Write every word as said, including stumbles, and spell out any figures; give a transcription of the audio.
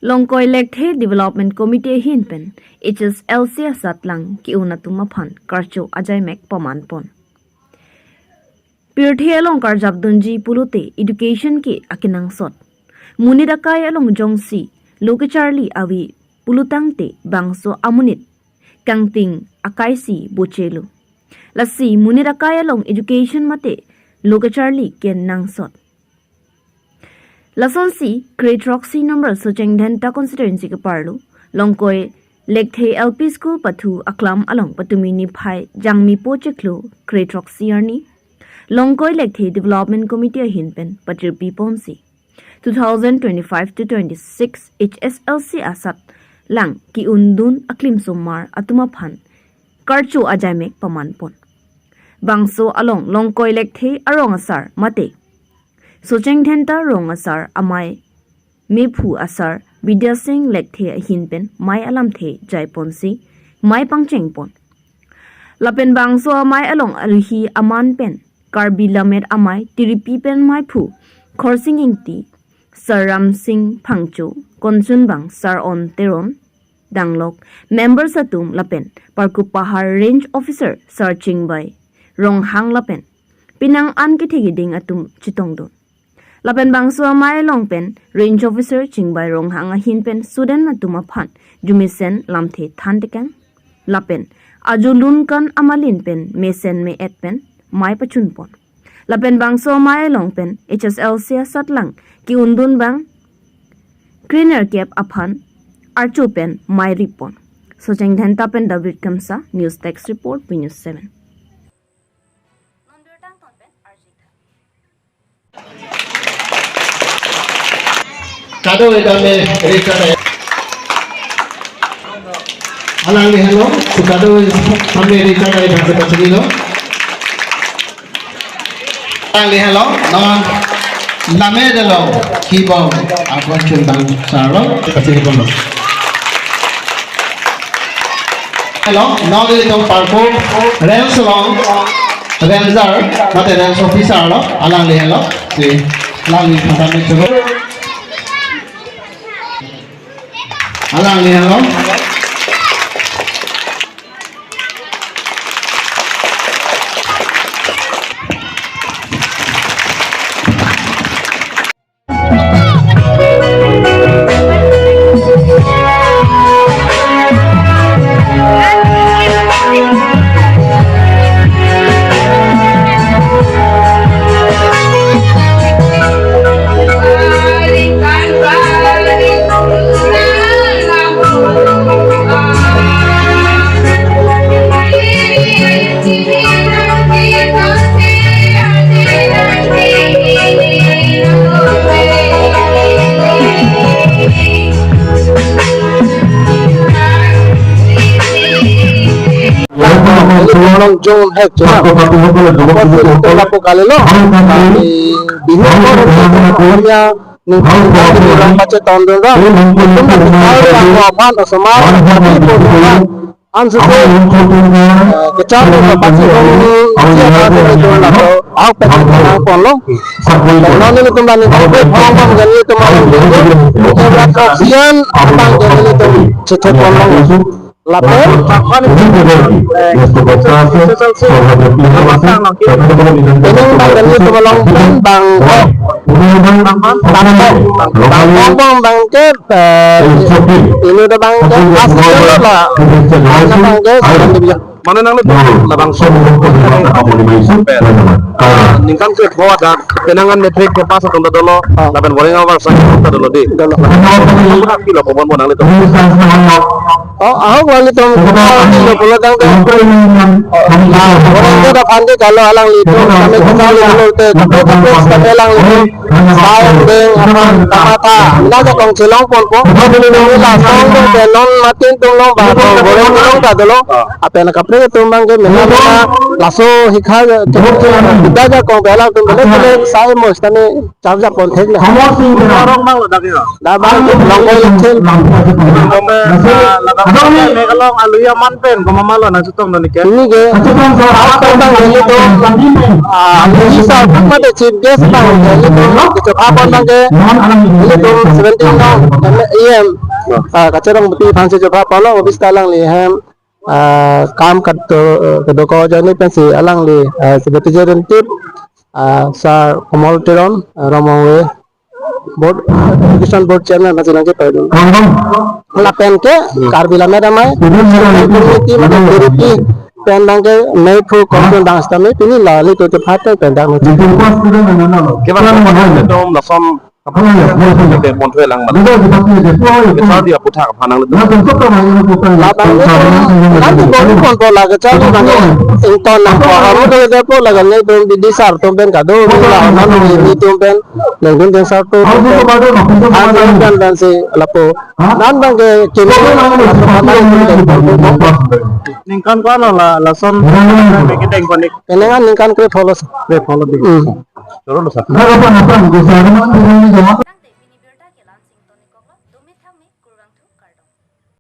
Longkoi Lekthe Development Committee ahin pen H S L C asatlang ke-un atum aphan karcho ajaimek pamanpon. Pirthe along karjapdunji pulote education ke akenangsot. Monit akai along jongsi lo kecharli ave pulotangte bangso amonit kangting akaisi bochelo. Lasi monit akai along education mate lo kecharli kenangsot. Lasonsi kre throksi number Socheng Dhenta constituency keparlo Longkoi Lekthe L P School pathu aklam along patumi niphai Jangmipo chiklo kre throksi arni Longkoi Lekthe Development Committee ahin pen patirpi ponsi two thousand twenty-five to twenty-six H S L C asatlang ke-undun aklimsomar atum aphan karcho ajaimek pamanpon. Bangso along Longkoi Lekthe arong asar mate Socheng Dhenta rong asar amei mephu asar Bidya Sing Lekthe ahin pen mei alamthe jaiponsi mei pangchengpon. Lapen bangso amei along arihi aman pen Karbi Lammet Amei tiripi pen meiphu Khorsing Ingti, Sar Ramsing Phangcho, konchunbang Sar On Teron, danglok members atum lapen Parkup Pahar Range Officer Sar Chingbai Ronghang lapen penang an kethe keding atum chetongdun. Lapen bangso amei along pen Range Officer Chingbai Ronghang ahin pen student atum aphan jumesen lamthe thantekang lapen ajo lunkan amalin pen mesen me-et pen mei pachunpon. Lapen bangso amei along pen H S L C asatlang ke-undun bang krenerkep aphan archo pen mei ripon. Socheng Dhenta pen David Kamsa, News Desk Report, B News seven. Kado-kave rita dai. Alangli henlo, kado-kave rita dai bhasa pachini lo. Alangli henlo, non lammet along kebom akonchunbang sar lo, pachini ponlo. Henlo, non ilitum Parkup Range along Ranger, mate Range Officer lo, alangli henlo, si, alangli kata me chulo. Alangli henlo. Long jong hek jong. Lapu kalilo. Kami bihu ko rum ko rum ya. Ningkan ko rum pachetongdun ra. Ningkan ko rum aphan osomar. Kami ko rum. Ansi ko, eh, kechar ko pasi ko ni, isi apa ko ni ko lato, au pen nang ponlo. Ponlo nelitum bani, bang jani tum bang jani, tum bang jani tum, chechek ponlo. Lapen, eh, ini bang jani tum along pen bang, bang, bang, bang, bang, bang, bang, ke, eh, ini udah bang, ke, asli lah, bang, ke, sekarang dia bilang. Mane nanglitum labangso, ah, ningkan kre-pho adak, penang an matric ke pass atum ta dolo, lapen boreng abar sang atum ta dolo dei. Dolo. Lapen apilo pabon bon nanglitum. Oh, ahok nanglitum, ah, dolo pulo tangte. Oh, ah, boreng ke da phande kalau alanglitum, kami kita dolo te, kita dolo te alanglitum. Sai deng aphan kamatha, mina ja kong chelong ponpo. Mina song deng pen non matin tung long ba kong goreng tung ta dolo. Lapen kaprek atum bang ke mina mina Laso hikha kita ja kong bela tum bela bela sai mo sitame chap chap pon thek le. Arong mang lo dak yo. Da ba long ko thil. Ladak me kalong alu ya man pen ko mama lo nang chetong don ke. Ini ke apa bang ini to. Ah, ini sa apa de chief guest bang ini to. Kita apa bang ke. Ini to seventeen no. Iya. Ah, kacharong beti phan se chapa palo bis ta alangli hem. Ah, kam kat to, eh, kedo ko jani pensi alangli, eh, Secretary General tip, ah, Sir Komol Teron, eh, Romongwe, Board, Education Board Chairman pensi nangke padu. Lapen ke, Karbi Lammet Amei, Committee, mane, Committee, pen bang ke, mei phu, Commission bang sitame, pini la, li to te phat pen bang. Kevang kevang dom lason Apa ya? Apa ya? Dia pon thue lang mana? Dia kita punya dia. Kita dia putar apa nang lu? Nah, tentu kan hanya kita. Labang itu nanti baru kontrol lagi cari bagi ington nang ko haru de de po lagi ni tum di disar tum pen kado ni la nang ni tum pen nang tum pen sar tum. Aku tuh baru nak pintu baru. Kan dan si lapo. Hah? Nan bang ke kini. Ningkan ko ano la lason. Ningkan ko ano. Kenangan ningkan kre follow. Kre follow di. Hmm. Choro lo sa. Nah, apa, apa, bisa.